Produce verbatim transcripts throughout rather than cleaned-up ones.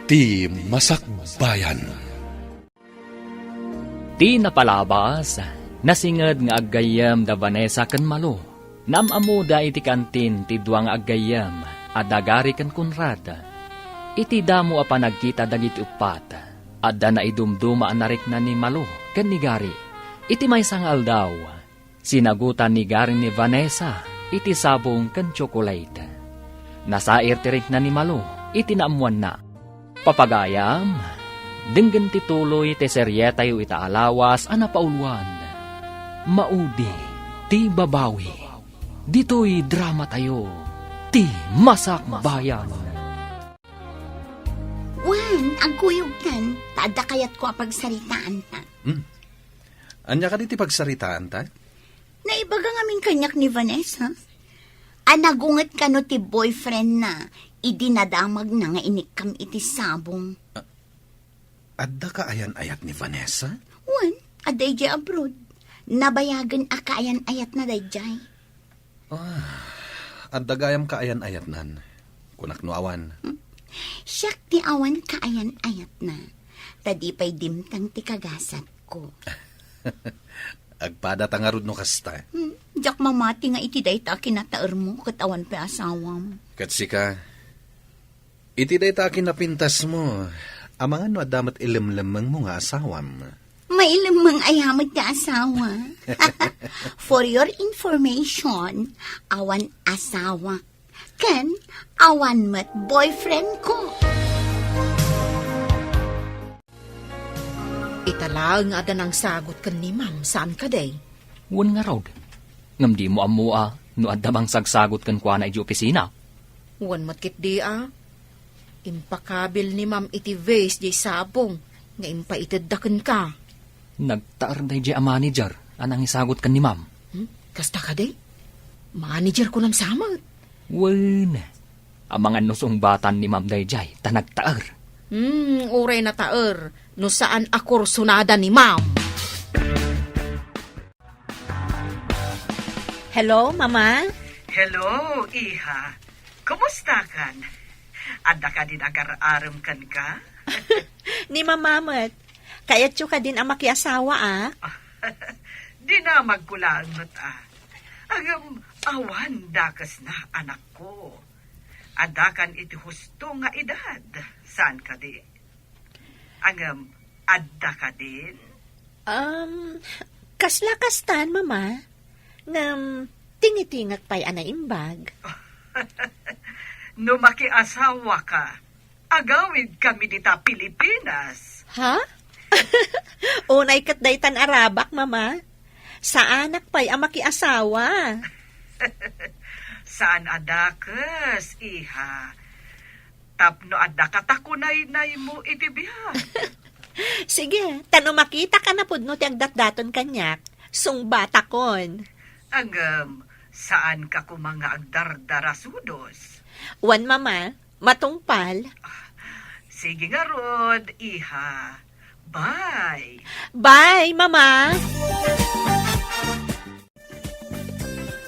Ti Masakbayan. Ti napalabas, nasinged nga aggayyem da Vanessa ken Malo. Naam-ammoda iti kantin ti dua nga aggayyem a da Gary ken Conrad. Iti damo a panagkita dagiti uppat, adda naidumduma a narikna ni Malo ken ni Gary. Iti maysa nga aldaw, sinagutan ni Gary ni Vanessa iti sabong ken tsokolate. Nasair ti rikna ni Malo iti naammoanna. Papagayam, denggen ti tuloy ti serietayo ita a lawas a napauluan, Maudi ti Babawi. Ditoy dramatayo, Ti Masakbayan. Wen, agkuyogtan, ta adda kayatko a pagsaritaanta. Hmm. Ania kadi ti pagsaritaanta? Naibaga ngamin kaniak ni Vanessa a nagunget kano ti boyfriendna idi nadamagna nga inikkam iti sabong. Adda kaayan-ayat ni Vanessa? Wen, adda idiay abroad. Nabayagen a kaayan-ayatna daydiay. Ah, adda gayam kaayan-ayatnan. Kunak no awan. Hmm. Siak ti awan kaayan-ayatna. Ta di pay dimtang ti kagasatko. Agpadata ngarud no kasta. Hmm, diak mamati nga iti dayta a kinataermo ket awan pay asawam. Ket sika, iti dayta a kinapintasmo, amangan no adda met ilemlemmengmo nga asawam. Mailemmeng aya met ti asawa. For your information, awan asawa. Ken awan met boyfriend ko. Ita laeng nga adda nangsagot ken ni Ma'am, saan kadi? Wen ngarud. Ngem dimo ammo a no adda mangsagsagot kenkuana idiay opisina? Wen met ketdi a. Impakabil ni Ma'am iti vase diay sabong nga impaitedda kenka. Nagtaer daydiay a manager a nangisagot ken ni Ma'am. Hmm? Kasta kadi? Manager ko lang sa met. Wen, amangan no sungbatan ni Ma'am daydiay ta nagtaer. Hmm, uray nataer no saan a kursonada ni Ma'am. Hello, Mama? Hello, iha. Kumusta kan? Adda kadin agar-arem kenka? Ni Mama met. Kayatyo kadin a makiasawa, a? Dinamagko laeng met, a. Ngem, awan dakesna, anakko. Adda kan iti husto nga edad, saan kadi? Ngem, adda kadin? Um, kasla kastan, Mama. Ngem, tingitingak pay a naimbag. No makiasawaka, agawidkami dita Pilipinas. Ha? Unay ket daytan a rabak, Mama. Saanak pay a makiasawa. Saan a dakes, iha. Tapno adda katakunaynaymo iti biag. Sige, ta no makitaka napudno ti agdatdaton kaniak, sungbatakon. Ngem, saanka koma nga agdardarasudos. Wen, Mama, matungpal. Sige ngarud, iha. Bye. Bye, Mama.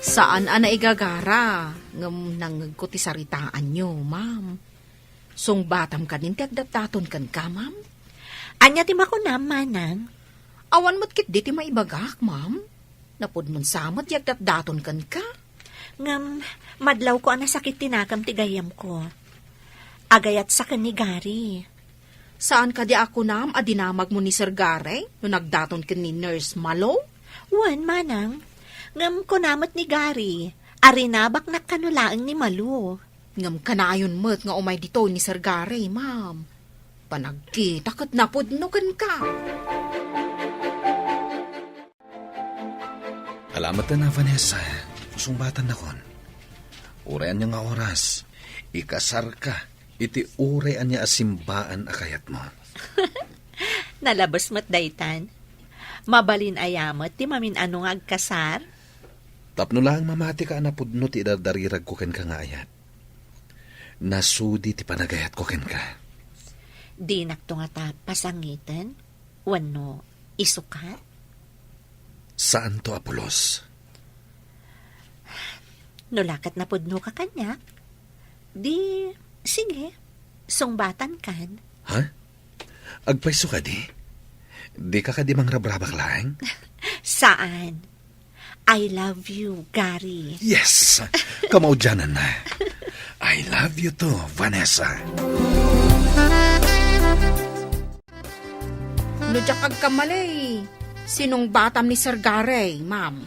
Saan a naigagara, ngem nangngegko ti saritaanyo, Ma'am. Sungbatam kadin ti agdatdaton kenka, Ma'am? Ania ti makunam, Manang? Awan met ketdi ti maibagak, Ma'am. Napudnon sa met ti agdatdaton kenka. Ngem, madlawko a nasakit ti nakam ti gayyemko. Agayat sa ken ni Gary. Saan kadi a kunam a dinamagmo ni Sir Gary no nagdaton ken ni Nurse Malo? Wen, Manang. Ngem kuna met ni Gary a rinabaknak kano laeng ni Malo. Ngem kanayon met nga umay ditoy ni Sir Gary, Ma'am. Panagkita ket napudno kenka. Ala met a, Vanessa, sungbatannakon. Uray ania nga oras, ikasarka iti uray ania a simbaan a kayatmo. Nalabes met daytan. Mabalin aya met ti mamin-ano nga agkasar? Tapno laeng mamatika a napudno ti idardariragko kenka nga ayat. Nasudi ti panagayatko kenka. Dinakto ngata pasangiten wenno isukat? Saanto a pulos. No la ket napudnoka kaniak, di, sige, sungbatankan. Ha? Agpayso kadi? Dika kadi mangrabrabak laeng? Saan. I love you, Gary. Yes! Kamaudiananna. I love you too, Vanessa. No diak agkamali, sinungbatam ni Sir Gary, ma'am.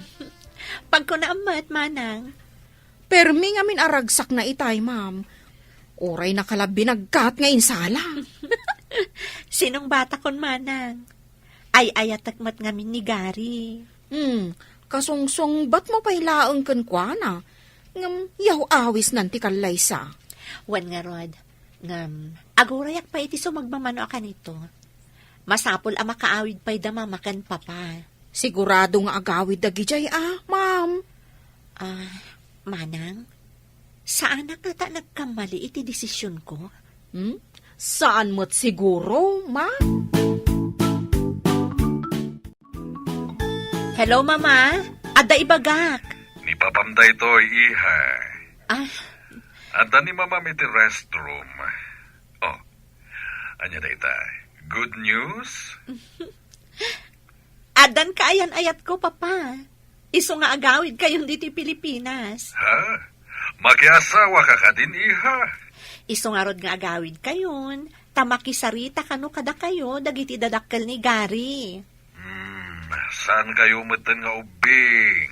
Pagkunaam met, manang. Permi ngamin a ragsakna itay, ma'am. Uray nakalabi nagkat nga insala. Sinungbatakon, manang. Ay-ayatek met ngamin ni Gary. Hmm, kasungsungbatmo pay laeng kenkuana. Ngem, yaw-awisnan ti kallaysa. Wen ngarud, ngem, agurayak pay iti sumagmamano a kanito. Masapul a makaawid pay da mama ken papa. Sigurado nga agawid dagidiay a, ma'am. Ah, manang, saanak ngata nagkamali iti desisionko? Hmm? Saan met siguro, ma? Hello, Mama. Adda ibagak. Ni Papam daytoy, iha. Ah. Adda ni Mamam iti restroom. Oh, ania dayta? Good news? Addan kaayan-ayatko, Papa. Isu nga agawidkayon ditoy Pilipinas. Ha? Makiasawa ka kadin, iha? Isu ngarud nga agawidkayon, ta makisarita kano kadakayo dagiti dadakkel ni Gary. Hmm, saan kayo metten nga ubbing?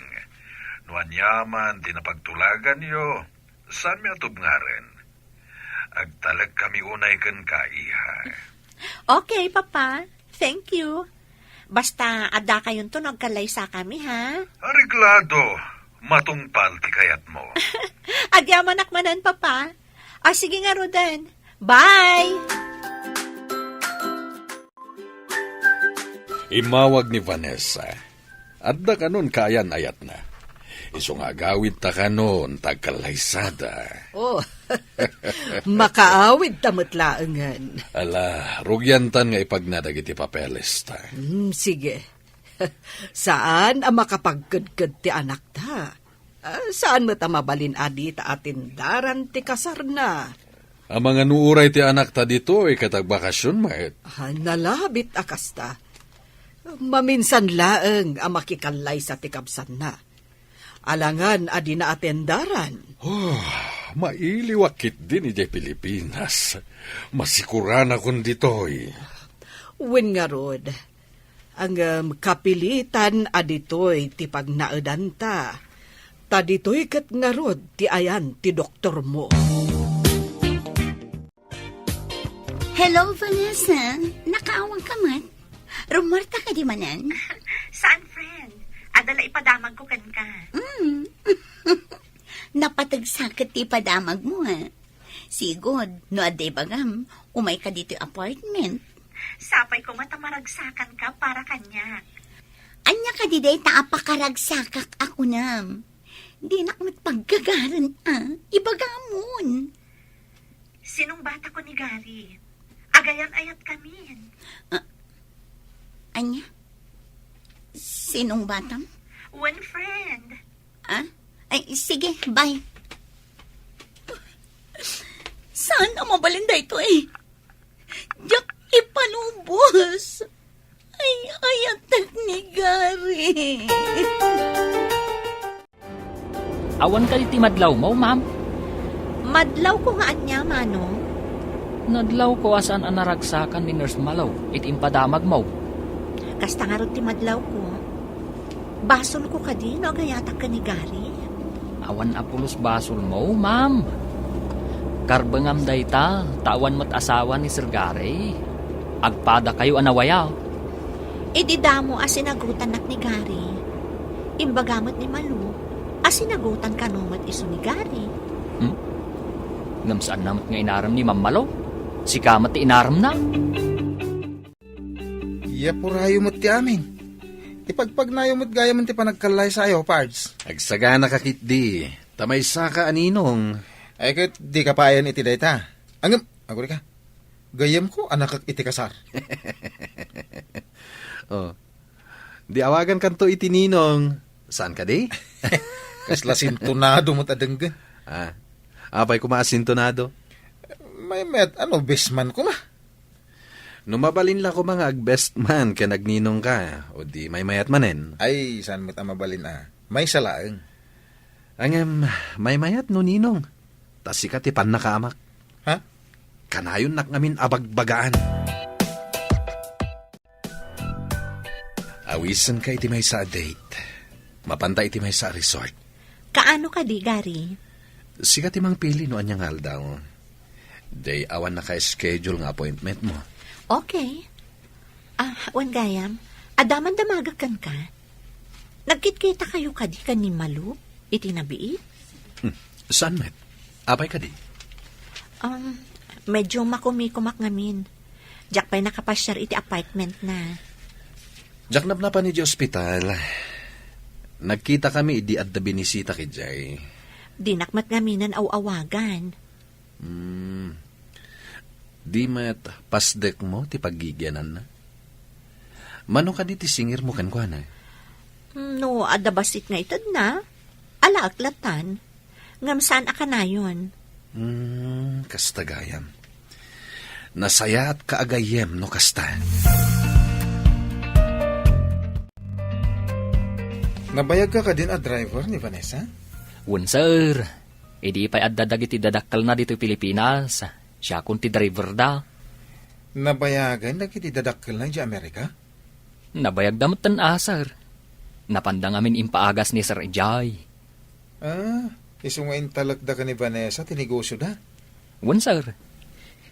No aniaman ti napagtulaganyo, saanmi a tubngaren? Agtalek kami unay kenka, iha. Okay, Papa. Thank you. Basta, adda kayonto no agkallaysakami, ha? Areglado. Matungpal ti kayatmo. Agyamanak manen, Papa. Ah, sige ngaruden. Bye! Immawag ni Vanessa. Adda kanon kaayan-ayatna. Isu nga agawidta kanon ta agkallaysada. Oh, makaawidta met laengen. Ala, rugiantan nga ipagna dagiti papelesta. Hmm, sige. Saan a makapagkedked ti anakta. Ah, saan met a mabalin a dita atendaran ti kasarna. Amangan no uray ti anakta ditoy ket agbakasion met. Ah, nalabit a kasta. Maminsan laeng a makikallaysa ti kabsanna. Alangan a di naatendaran. Oh, mailiwak ketdin idiay Pilipinas. Masikuranakon ditoy. Wen ngarud, ngem kapilitan a ditoy ti pagnaedanta. Ta ditoy ket ngarud ti ayan ti doktormo. Hello, Vanessa. Nakaawag ka met? Rummuarta kadi manen? Saan, friend? Adda la ipadamagko kenka. Mm. Napateg sa ket ti ipadamagmo, ha? Sigud, no adda ibagam, umay ka ditoy apartment. Sapay koma ta maragsakan ka para kaniak. Ania kadi dayta a pakaragsakak a kunam? Dinak met pagkagaren a, ibagamon. Sinungbatakon ni Gary. Agayan-ayatkamin. Ah, ania? Sinungbatam? One friend. Ah? Ay, sige, bye. Saan a mabalin daytoy? Diak ipanubos. Ay, ayatek ni Gary. Awan kadi ti madlawmo, ma'am? Madlawko nga ania, Manong? Nadlawko a saan a naragsakan ni Nurse Malo iti impadamagmo. Kasta ngarud ti madlawko. Basolko kadi no agayatak ken ni Gary? Awan a pulos basolmo, ma'am. Karbengam dayta, ta awan met asawa ni Sir Gary. Agpadakayo a nawaya. Idi damo a sinagotanak ni Gary, imbaga met ni Malo a sinagotan kano met isu ni Gary. Hmm? Ngem saanna met nga inarem ni Ma'am Malo? Sika met ti inaremna. Iyapurayo met ti amin. Ipagpagnayo met gayam ti panagkallaysayo, Pards. Agsagana ka ketdi, ta maysaka a ninong. Ay ket, di ka payen iti dayta. Ngem, aguri ka. Gayyemko a nakek iti kasar. Oh. Di awagankanto iti ninong. Saan kadi? Kasla sintonado met a denggen. Ah. Apay koma a sintonado? Maymayat, ano, besman koma. No mabalin la koma nga agbest man ken agninongka, o di maymayat manen. Ay, saan met a mabalin a? Maysa laeng. Ngem, maymayat no ninong. Ta sika ti pannakaamak. Ha? Kanayonnak ngamin a bagbagaan. Awisenka iti maysa a date. Mapanta iti maysa a resort. Kaano kadi, Gary? Sika ti mangpili no ania nga aldaw. Day awan naka-schedule nga appointment mo. Okay. Ah, wen gayam, adda man damagek kenka. Nagkitkita kayo kadi ken ni Malu iti nabiit? Hmm, saan met? Apay kadi? Um, medyo makumikumak ngamin. Diak pay nakapasiar iti apartment na. Diak napnapan iti ospital. Nagkita kami idi adda binisita idiay. Dinak met ngaminen aw-awagan. Hmm. Di met pasdek mo ti paggigiananna? Mano kadi ti singir mo kenkuana? No adda bassit nga itedna, alaek latan. Ngem saan a kanayon. Hmm, kasta gayam. Nasayaat ka a gayyem no kasta. Nabayagka kadin a driver ni Vanessa? Wen, sir. Idi pay adda dagiti dadakkelna ditoy Pilipinas, siakon ti driverda. Nabayagan dagiti dadakkelna idiay Amerika? Nabayagda metten a, sir. Napanda ngamin impaagas ni Sir idiay. Ah, isu nga intalekda ken ni Vanessa ti negosioda? Wen, sir.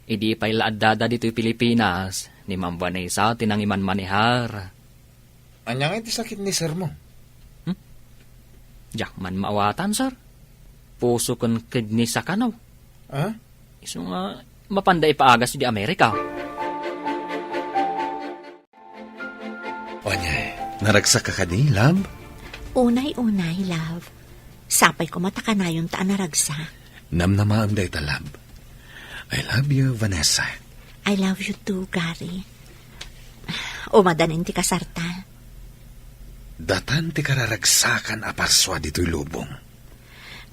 Idi pay la addada ditoy Pilipinas, ni Ma'am Vanessa ti nangimanmanehar. Ania nga iti sakit ni sir mo? Hmm? Diak man maawatan, sir. Puso ken kidney sa kanaw. Ah? Isu nga mapanda ipaagas idiay Amerika. Ania, naragsak ka kadi, love? Unay-unay, love. Sapay koma ta kanayonta a naragsak. Namnamaem dayta, love. I love you, Vanessa. I love you too, Gary. Umadanin ti kasarta. Datan ti kararagsakan a parsua ditoy lubong.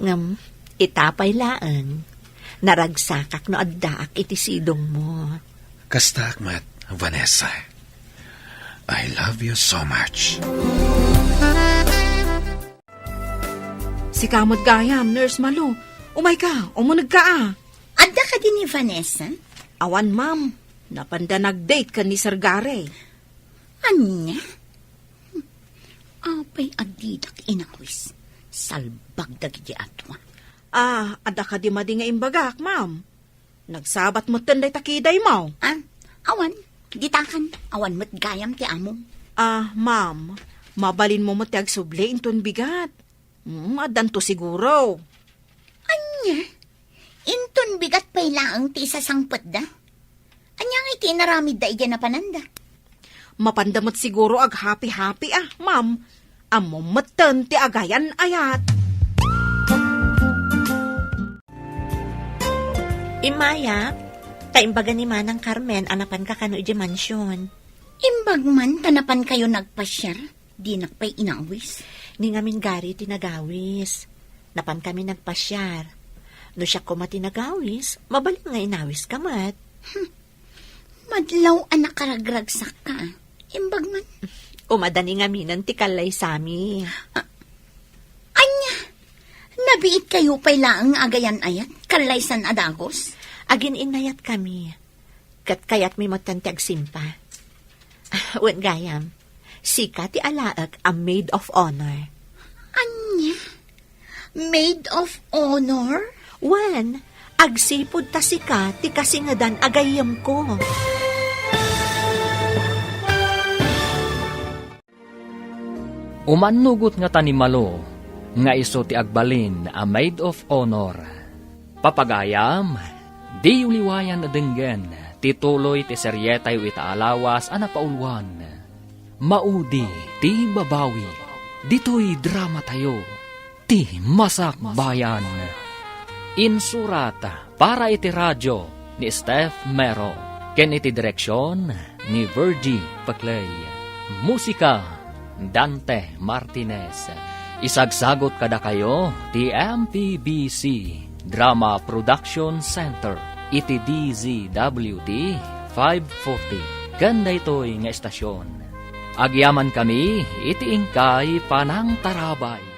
Ngem, ita pay laeng, naragsakak no addaak iti sidongmo. Kastaak met, Vanessa. I love you so much. Sika met gayam, Nurse Malu. Umayka, umunegka a. Adda kadi ni Vanessa? Awan, ma'am. Napanda nag-date ken ni Sir Gary. Ania? Apay a didak inawis? Salbag dagiti atua. Ah, adda kadi madi nga imbagak, ma'am? Nagsabat metten dayta kidaymo. Ah, awan. Ditakan, awan met gayam ti amom. Ah, ma'am, mabalinmo met ti agsubli inton bigat. Mm, addanto siguro. Ania? Inton bigat pay laeng ti isasangpetda? Ania nga iti inaramidda idiay napananda? Mapanda met siguro aghapi-hapi a, ma'am. Ammom metten ti agayan-ayat. Immayak, ta imbaga ni Manang Carmen a napanka kano idiay mansion. Imbag man ta napankayo nagpasiar? Dinak pay inawis. Ni ngamin Gary ti nagawis. Napankami nagpasiar. No siak koma ti nagawis, mabalin nga inawiska met. Hmm. Madlaw a nakaragragsakka. Imbag man. Umadani ngaminen ti kallaysami. Ah, ania? Nabiitkayo pay laeng nga agayan-ayat, kallaysan a dagus? Agin-innayatkami. Ket kayatmi metten ti agsimpa. Wen gayam, sika ti alaek a maid of honor. Ania? Maid of honor? Wen, agsipud ta sika ti kasingedan a gayyemko. Umannugot ngata ni Malo nga isu ti agbalin a maid of honor. Papagayam, diyo liwayan a denggen ti tuloy ti serietayo ita a lawas a napauluan, Maudi ti Babawi, ditoy dramatayo, Ti Masakbayan. Insurat para iti radio ni Steph Mero, ken iti direksion ni Virgie Paclay. Musika, Dante Martinez. Isagsagot kadakayo ti M P B C Drama Production Center iti D Z W T five forty, ken daytoy nga estasion. Agyamankami iti inkay panangtarabay.